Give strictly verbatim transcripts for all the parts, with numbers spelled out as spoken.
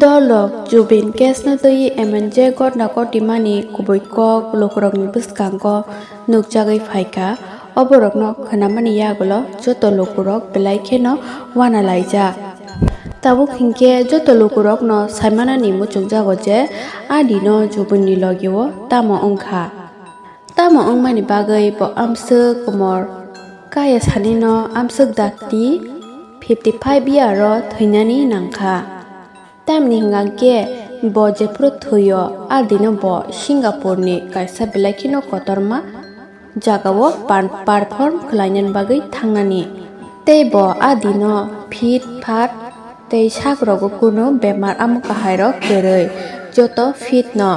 Dolrok Zubeen case no twiwi M N J gotna gotimani kubui kok lukurokni bwskango nukjagwi phaikha. Oborokno khwnamani yagulo joto lukurok belai kheno uanalaijak. Tabuk hinkhe joto lukurokno saimanani muchungjago je a dino Zubeenni logio tamo wngkha. Tamo wngmani bagwi bo amswk komor kaya sanino amswk dakti fifty five year o thwinani nangkha. Tamni hwnkhe bo jephuru thwio, a dino bo Singapore ni kaisa belai kheno kotorma jagao pan-, perform khlainani bagwi thangnani. Tei bo a dino fit phat tei sakrogo kunu bemar amo kahairok kwrwi, joto fit no.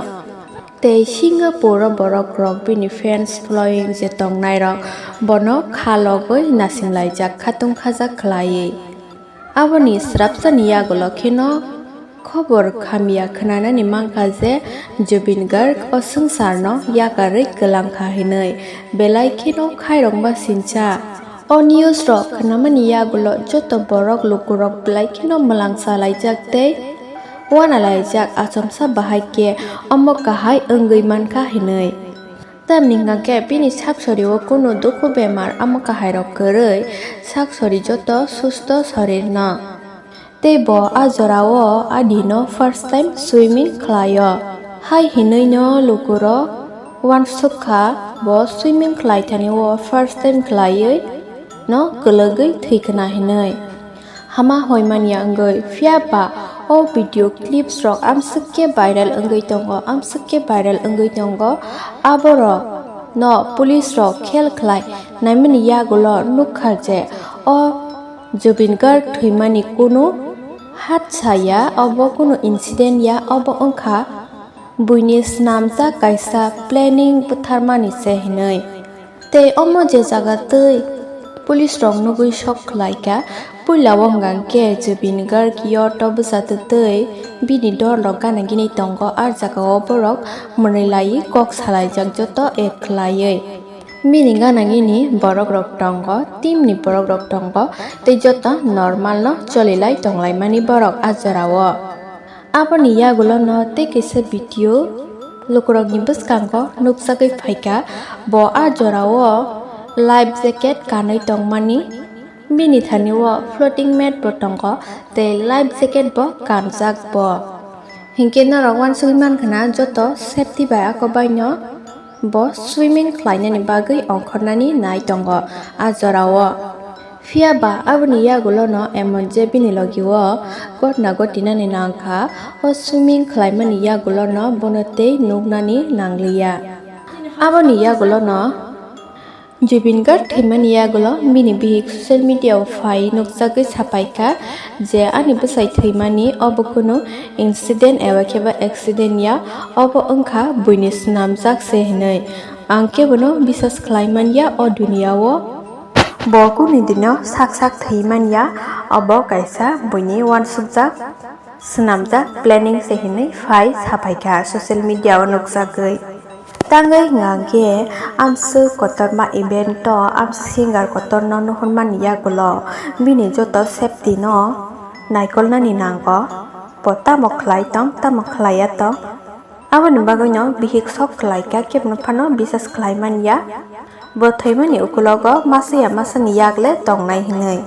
Tei Singapore o borok rok bini fans following je tongnairok bono kha logwi nasinglaijak, khatung khajak khlaiwi. Aboni swrapsani yagulo kheno khobor hamya khwnanani mankha je Zubeen Garg o swngcharno yakarwi kwlangkha hinwi belai kheno khairokma sincha. O news rok khwnamani yagulo joto borok lukurok belai kheno mwlangsa laijak tei uanalaijak, achomsa bahai khe omo kahai wngwi mankha hinwi. Tamni hwnkha khe bini sak sorio kunu dukhu bemar amo kahairok kwrwi, sak sori joto susto sorirno. Tei bo a jorao a dino first time swimming khlaio. Hai hinwino lukurok uansuk kha, bo swimming khlaithani o first time khlaiwi no kwlwgwi thwikhwna hinwi. Hama hoimanya wngwi, phiya ba o video clips rok amswk khe viral wngwi tongo, amswk khe viral wngwi tongo. Aborok no police rok khel khlai naimani yagulo nukha je o Zubeen Garg thwimani kunu hat saya, obo kunu incident ya, obo wngkha buini swnamjak kaisa planning butharmani se hinwi. Tei omo je jaga twi police rok nugwi sok khlai kha, puila o hwnkha khe Zubeen Garg yacht o bwsa twtwi bini dol rok gana gini tongo, a jaga o borok mwnwi laiwi kok salaijak joto act khlaiwi. Bini gana gini borok rok tongo, team ni borok rok tongo, tei joto normal no cholilai tonglaimani borok a jora o. Aboni yagulono tei kaisa video lukurokni bwskango nukjagwi phaikha, bo a jorao life jacket kanwi tongmani, bini thani o floating mat bo tongo tei life jacket bo kanjak bo. Hinkhe norok uansugwi mankha na joto safety bai ako baino bo swimming khlainani bagwi ongkhornani nai tongo a jorao. Phiya ba aboni yagulono emon je bini logi o gotna gotinani nangkha, o swimming khlaimani yagulono bono tei nuknani nangliya. Aboni yagulono Zubeen Garg thwimani yagulo bini bihik social media o phai nukjagwi sapaikha je ani bwsai thwimani obo kunu incident eba khe ba accident ya, obo wngkha buini swnamjak se hinwi. Ang kebono bisas khlai man ya o duniya o. Bo kunu dino sak sak thwi man ya, obo kaisa buini uansukjak swnamjak planning se hinwi phai sapaikha social media o nukjagwi. Tangwi hwnkha khe amswk kotorma event o amswk singer kotorno nuhurmani yagulo bini joto safety no naikolnani nango, bo tamo khlai tong tamo khlaiya tong. Aboni bagwino bihik sok khlaikha, kebono phano bisas khlai man ya. Bo thwimani ukulogo masa ya masani yak le tongnai hinwi.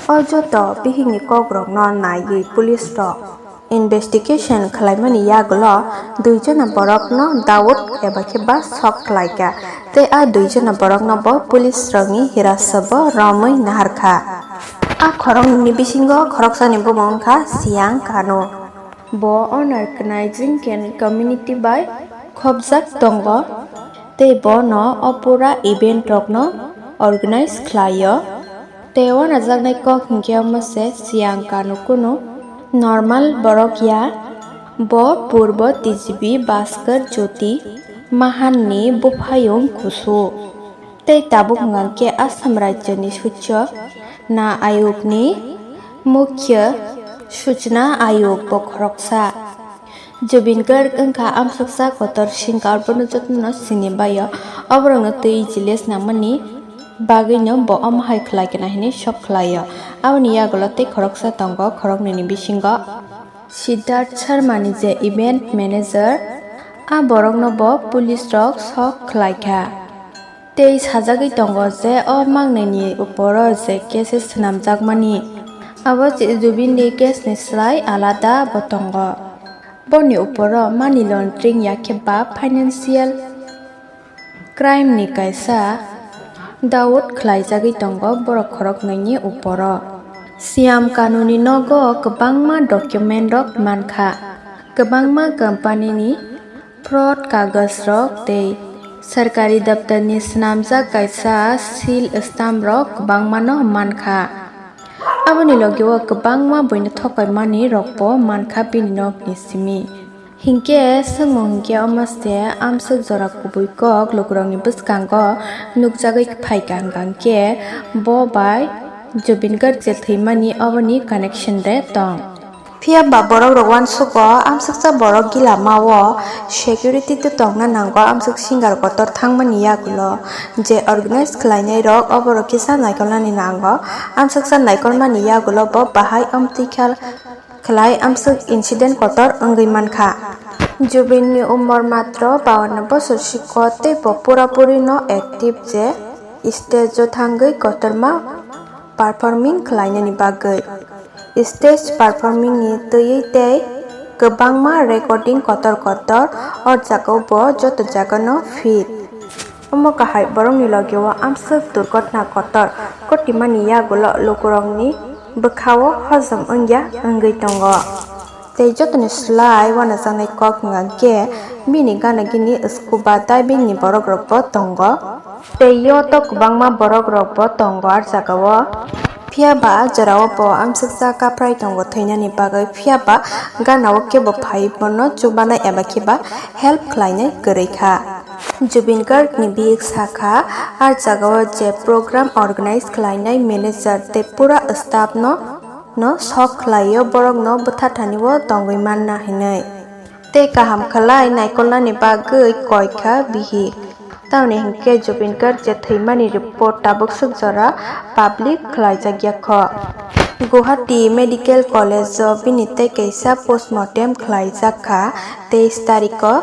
O joto bihikni kokrokno naiwi police rok investigation khlaimani yagulo dui jona borokno doubt eba khe ba sok khlaikha, tei a dui jona borokno bo police rokni hirasabo romwi naharkha. A khoroknwini bisingo khoroksani bumung wngkha Siang Kanu. Bo unrecognized community bai khopjak tongo, tei bono o pura event rokno organize khlaio. Tei uanajaknai kok hinkhe omo se Siang Kanu kunu normal borok ya, bo purbo T G B Bhaskar Jyoti Mahan ni buphayung kusu. Tei tabuk hwnkha khe Assam rajyoni Suchyo na ayokni mukhya suchna ayok bo khoroksa. Zubeen Garg wngkha amsuksa kotor singer, bono jotono sini baio. Oborokno twi jealous nangmani bagwino bo omo hai khlai kana hinwi sok khlaio. Aboni yagulo tei khoroksa tongo, khoroknwini bisingo Siddharth Sharma ni je event manager, a borokno bo police rok sok khlai kha. Tei sajagwi tongo je o mangnai ni uporo je cases swnamjakmani, abo Jubin ni case ni slai alada bo tongo. Boni uporo money laundering ya khe ba financial crime ni kaisa daud khlaijagwi tongo borok khoroknwi ni uporo. Siam Kanu ni nogo kwbangma document rok mankha, kwbangma company ni fraud kagoj rok tei sarkari daptar ni swnamjak kaisa seal stamp rok kwbangma no mankha. Aboni logi o kwbangma buino thokaimani rokbo mankha bini nokni simi. Hinkhe swngmung hinkhe omo se amswk jora kubui kok lukurokni bwskango nukjagwi phaikha hwnkha hinkhe bo bai Jubin Garg je thwimani oboni connection de tong. Phiya ba borok rok uansugo amswksa borok gila mao security tei tongna nango amswk singer kotor thangmani yagulo je organize khlainai rok oborok kisa naikolnani nango amswksa naikolmani yagulo bo bahai amtwi kha khlai amswk incident kotor wngwi mankha. Jubin ni umor matro bawanno bosor siko tei bo pura puri no active je stage o thangwi kotorma performing khlainani bagwi. Stage performing ni twiwi tei kwbangma recording kotor kotor o jaga o bo joto jaga no fit. Omo kahai borokni logi o amswk durgotna kotor kotimani yagulo lukurokni bwkha o hojom wngya wngwi tongo. Tei jotoni slai uanajaknai kok hwnkha khe bini gana gini scuba diving ni borok rok bo tongo. Tei yoto kwbangma borok rok bo tongo ah jaga o. Phiya ba ah jora o bo amswksa kaphrai tongo thwinani bagwi, phiya ba gana o kebo phai bono chubana eba khe ba help khlainai kwrwi kha. Jubin Garg ni bihik sakha, ah jaga o je program organize khlainai manager tei pura staff no, no sok khlai o, borok no bwthathani o tongwi manna hinwi. Tei kaham khlai naikolnani bagwi koi kha bihik. Tamoni hinkhe Jubin Garg je thwimani report tabuk swk jora public khlaijak ya kho. Guwahati Medical College o bini tei kaisa postmortem khlaijak kha teis tarikh o.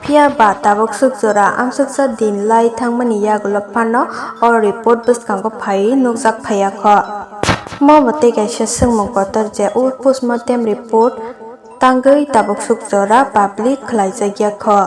Phiya ba tabuk swk jora amswksa din lai thangmani yagulo phano o report bwskango phaiwi nukjak phaiya kho. Mo bo tei kaisa swngmung kotor je o postmortem report tangwi tabuk swk jora public khlaijak ya kho.